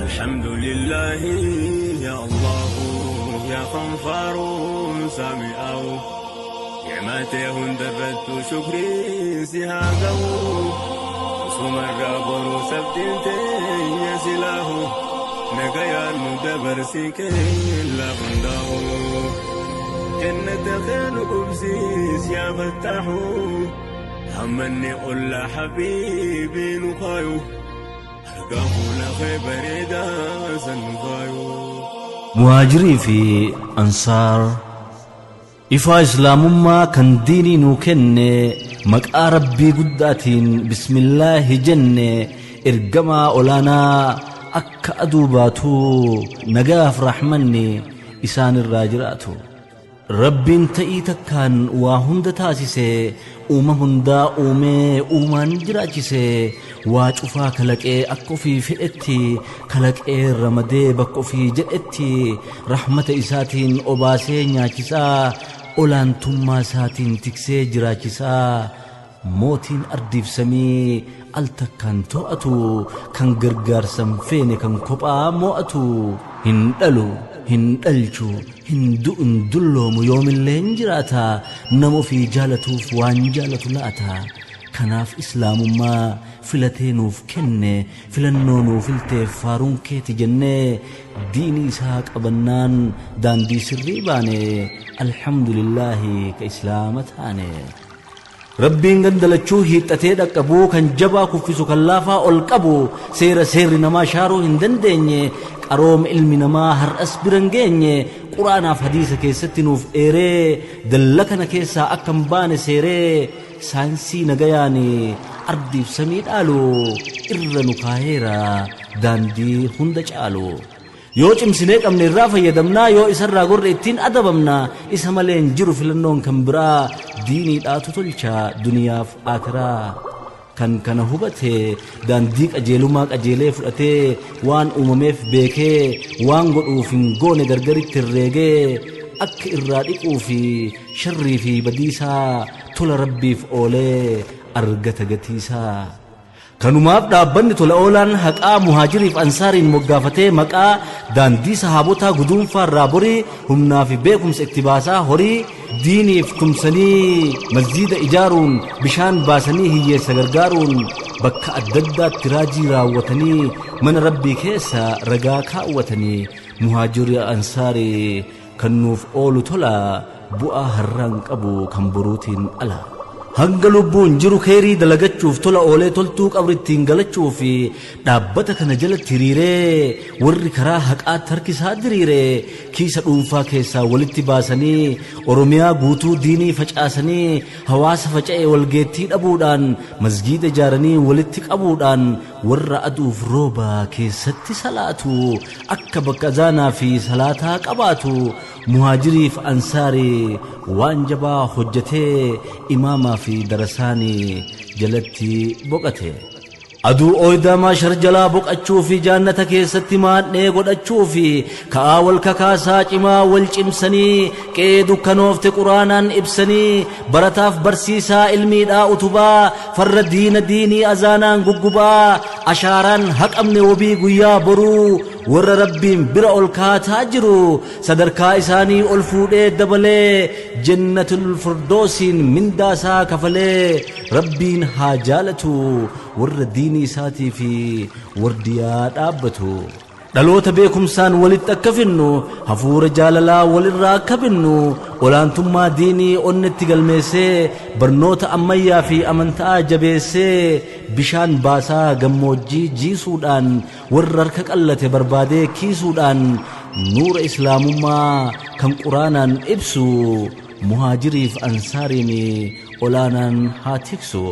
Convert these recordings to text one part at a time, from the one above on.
الحمد لله يا الله يا خنفار سامعه نعمته درت شكري سهاقه سمر برو سبتنتي يا سلاه نقيا ندبر سكين لا غنده جنة خير قبسيس يا فتاحو همني قل حبيبي نخايو أرقاه لخبر داسا نخايو. Muhaajirii fi Ansaar ifaa Islaamummaa kan diinii nuu kenne, maqaa Rabbii guddaatiin bismillaahi jenne, ergamaa olaanaa akka aduu baatuu nagaaf rahmanni isaan irraa jiraatu. Rabbiin ta'ii takkaan waa hunda taasise, uuma hundaa uumee uumaan jiraachise, waa cufaa kalaqee akka ofii fedhetti kalaqee ramadee bakka ofii jedhetti rahmata isaatiin obaasee nyaachisaa, olaantummaa isaatiin tiksee jiraachisaa, mootiin ardiif samii al takkaan to'atu, kan gargaarsan feene kan kophaa mo'atu, hin dhalu hin dhalchu hin du'u hin dulloomu, yoomillee hin jiraata, nama ofii jaalatuuf waan jaalatu laata. Kanaaf Islaamummaa filatee nuuf kenne, filannoo nuuf filteef faaruun keeti jennee diinii isaa qabannaan daandii sirrii baane, alhamdulillaahi ka Islaama taane. Rabbiin gandalachuu hiixatee dhaqqabuu, kan jabaa kuffisu kan laafaa ol qabu, seera seerri namaa shaaruu hin dandeenye, qarooma ilmi namaa har'as bira hin geenye, Quraanaaf hadiisa keessatti nuuf eeree, dalla kana keessaa akka hin baane seeree, saayinsii nagayaan ardiif samii dhaalu irra nu kaaheera daandii hunda caalu. Yoo cimsinee qabne irraa fayyadamnaa, yoo isarraa gorre ittiin adabamna, isa malee hin jiru filannoon kan biraa, diiniidhaatu tolcha duniyaaf aakiraa. Kan kana hubate daandii qajeelumaa qajeelee fudhatee, waan uumameef beekee, waan godhuuf hin goone gargaritti herreegee, akka irraa dhiquu fi sharrii fi badiisaa tola Rabbiif oolee argata gatiisaa. Kanumaaf dhaabbanni tola oolaan haqaa Muhaajiriif Ansaariin moggaafatee maqaa, daandii sahaabotaa guduunfaa irraa borii, humnaa fi beekumsa itti baasaa horii, diiniif tumsanii masjiida ijaaruun, bishaan baasanii hiyyeessa gargaaruun, bakka adda addaatti raajii raawwatanii, mana Rabbii keessa ragaa kaawwatanii, Muhaajiri Ansaarii kan nuuf oolu tola, bu'aa har'aan qabu kan boruutiin ala. Hanga lubbuun jiru keerii dalagachuuf, tola oolee toltuu qabrittiin galachuu fi dhaabbata kana jalatti hiriiree, warri karaa haqaatti harkisaa diriire, kiisa dhuunfaa keessaa walitti baasanii, Oromiyaa guutuu diinii facaasanii, hawaasa faca'e walgeettii dhabuudhaan masgiida ijaaranii walitti qabuudhaan, warra aduuf rooba keessatti salaatu akka bakka azaanaa fi salaataa qabaatu, Muhaajiriif Ansaarii waan jabaa hojjetee imaamaa fi darasaanii jalatti boqate. Aduu ooydaa maashar jalaa boqachuu fi jaannata keessatti maadhee godhachuu fi ka'aa wal kakaasaa cimaa wal cimsanii, qe'ee dukkanoofte Quraanaan ibsanii, barataaf barsiisaa ilmiidhaa utubaa, farra diina diinii azaanaan guggubaa, ashaaraan haqamne wabii guyyaa boruu, warra Rabbiin bira ol kaataa jiru sadarkaa isaanii ol fuudhee dabalee, Jannatul Firdoosiin mindaa isaa kafalee, Rabbiin haa jaalatu warra diinii isaatii fi wardiyaa dhaabbatu. Dhaloota beekumsaan walitti akka finnu, hafuura jaalalaa walirraa akka binnu, olaantummaa diinii onnetti galmeessee, barnoota ammayyaa fi amantaa jabeessee, bishaan baasaa gammoojjii jiisuudhaan, warra harka qallate barbaadee kiisuudhaan, nuura Islaamummaa kan Quraanaan ibsu Muhaajiriif Ansaariin olaanaan haa tiksu.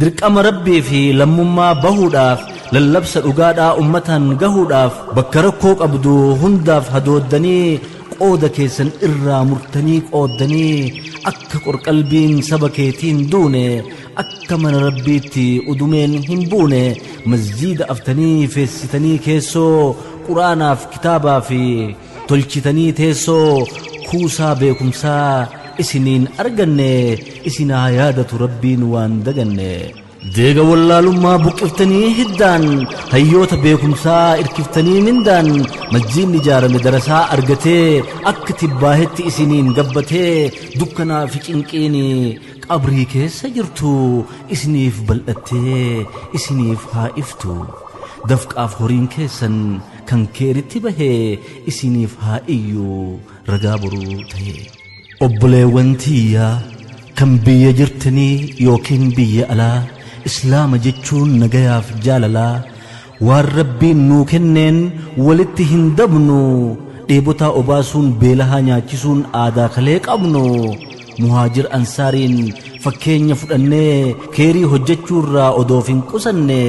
Dirqama Rabbii fi lammummaa bahuudhaaf, lallabsa dhugaadhaa ummataan gahuudhaaf, bakka rakkoo qabdu hundaaf hadooddanii, qooda keessan irraa murtanii qooddanii, akka qorqalbiin saba keetiin duune Akka mana Rabbiitti udumeen hin buune. Masjiida aftanii feessitanii keessoo, quraanaaf kitaabaa fi tolchitanii teessoo, kuusaa beekumsaa isiniin arganne. Isin haa yaadatu Rabbiin waan daganne. Deega wallaalummaa buqqiftanii hiddaan, hayyoota beekumsaa irkiftanii mindaan, masjiidni ijaarame darasaa argatee akka tibbaahetti isiniin gabbatee, dukkanaa fi cinqiin qabrii keessa jirtu isiniif bal'attee isiniif haa iftu. Dafqaaf horiin keessan kan keeritti bahee isiniif haa iyyu ragaa boruu ta'e. Obboleewwan tiyyaa kan biyya jirtanii yookiin biyya alaa, Islaama jechuun nagayaaf jaalalaa. Waan Rabbiin nuu kenneen walitti hin dabnu, dheebotaa obaasuun beelahaa nyaachisuun aadaa kalee qabnu. Muhaajir Ansaariin fakkeenya fudhannee keerii hojjechuurraa odoof hin qusanne,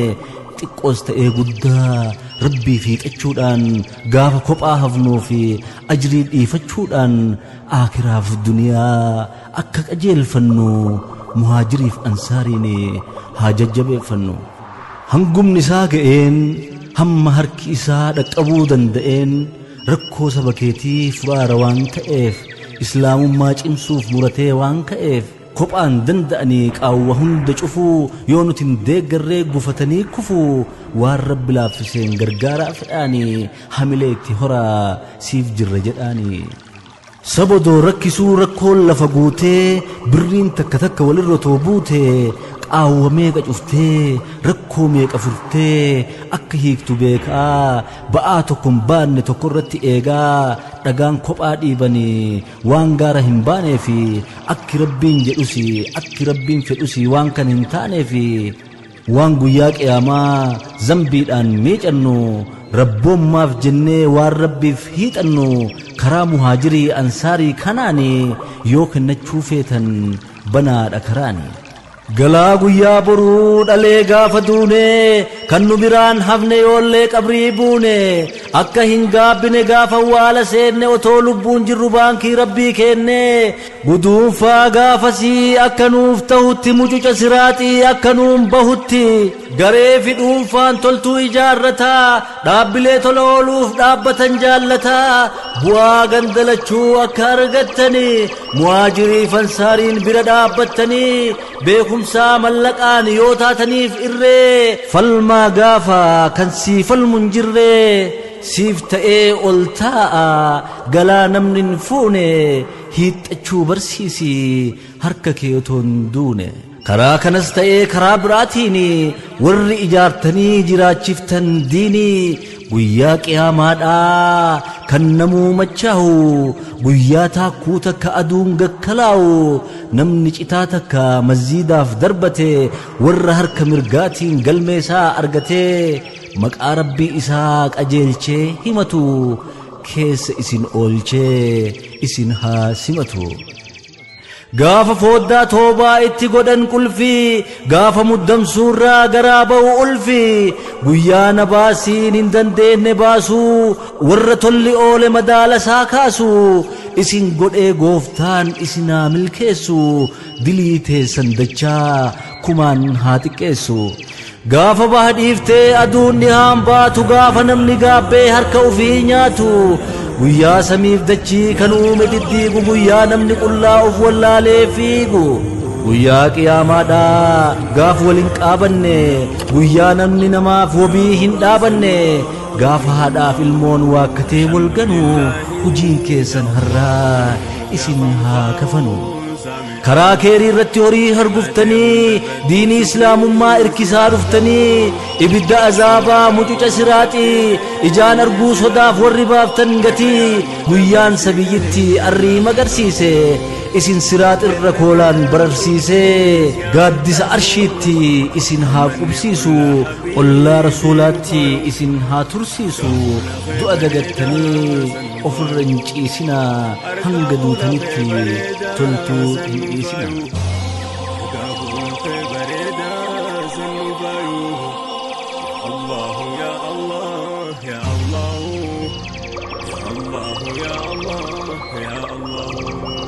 xiqqoos ta'ee guddaa Rabbii fiixachuudhaan gaafa kophaa hafnuu fi ajrii dhiifachuudhaan aakiraaf duniyaa akka qajeelfannu Muhaajiriif Ansaariin haa jajjabeeffannu. Hangumni isaa ga'een, hamma harki isaa dhaqqabuu danda'een rakkoo saba keetii furaara waan ta'eef, Islaamummaa cimsuuf muratee waan ka'eef, kophaan danda'anii qaawwa hunda cufuu, yoo nuti hin deeggarree gufatanii kufuu, waan Rabbi laaffiseen gargaaraa fedhaanii hamilee itti horaa siif jirra jedhaanii. Sabodoo rakkisuu rakkoon lafa guutee, birriin takka takka walirra otoo buute, qaawwa meeqa cuftee rakkoo meeqa furtee akka hiiktu beekaa, ba'aa tokko hin baanne tokko irratti eegaa, dhagaan kophaa dhiibanii waan gaara hin baaneefi, akki Rabbiin jedhusi akki Rabbiin fedhusi waan kan hin taaneefi, waan guyyaa qiyaamaa zambiidhaan miicannu, rabboommaaf jennee waan Rabbiif hiixannu, karaa Muhaajirii Ansaarii kanaani yoo kennachuu feetan banaadha karaani. Galaa guyyaa boruu dhalee gaafa duune, kan nu biraan hafne yoollee qabrii buune, akka hin gaabbine gaafa waala seenne, otoo lubbuun jirru baankii Rabbii keenne, guduunfaa gaafasii akka nuuf tahutti, mucuca siraaxii akka nuun bahutti, garee fi dhuunfaan toltuu ijaarrataa, dhaabbilee tola ooluuf dhaabbatan jaallataa, bu'aa gandalachuu akka argattanii Muhaajiriif Ansaariin bira dhaabbattanii, beekumsaa mallaqaan yoo taataniif irree, falmaa gaafa kan sii falmu hin jirree siif ta'ee ol taa'a galaa namni hin fuune, hiixxachuu barsiisi harka kee otoo hin duune. Karaa kanas ta'ee karaa biraatiin warri ijaartanii jiraachiftan diinii, guyyaa qiyaamaadhaa kan namuu machaahu, guyyaa taakkuu takka aduun gakkalaa'u, namni citaa takka masjiidaaf darbate warra harka mirgaatiin galmee isaa argatee maqaa Rabbii isaa qajeelchee himatu keessa isin oolchee isin haa simatu. Gaafa fooddaa toobaa itti godhan qulfii, gaafa muddamsuurraa garaa ba'u ulfi, guyyaa na baasiin hin dandeenye baasuu, warra tolli oole madaala isaa kaasu, isin godhee gooftaan isin haa milkeessu, dilii teessan dachaa kumaan haa xiqqeessu. Gaafa baha dhiiftee aduun dhihaan baatu, gaafa namni gaabbee harka ofii nyaatu, guyyaa samiif dachii kan uume diddiigu, guyyaa namni qullaa of wallaalee fiigu, guyyaa qiyaamaadhaa gaaf wal hin qaabanne, guyyaa namni namaaf wabii hin dhaabanne, gaafa haadhaaf ilmoon waakkatee wal ganu, hojiin keessan har'aa isin haa kafanu. Karaa keerii irratti horii harguftanii, diinii Islaamummaa irkisaa dhuftanii, ibidda azaabaa mucuca siraaxii ijaan arguu sodaaf warri baaftan gatii, guyyaan sabiyyitti arrii magarsiise isin siraaxirra koolaan bararsiise, gaaddisa arshiitti isin haa qubsiisu, ollaa Rasuulaatti isin haa tursiisu. Du'a dagattanii ofirra hin ciisinaa, hanga duutanitti toltuu hin dhiisinaa.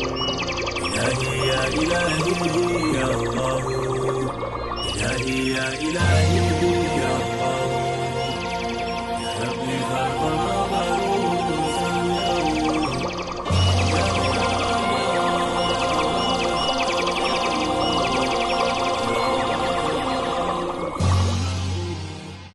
إلهي يا إلهي يا الله. يا إلهي.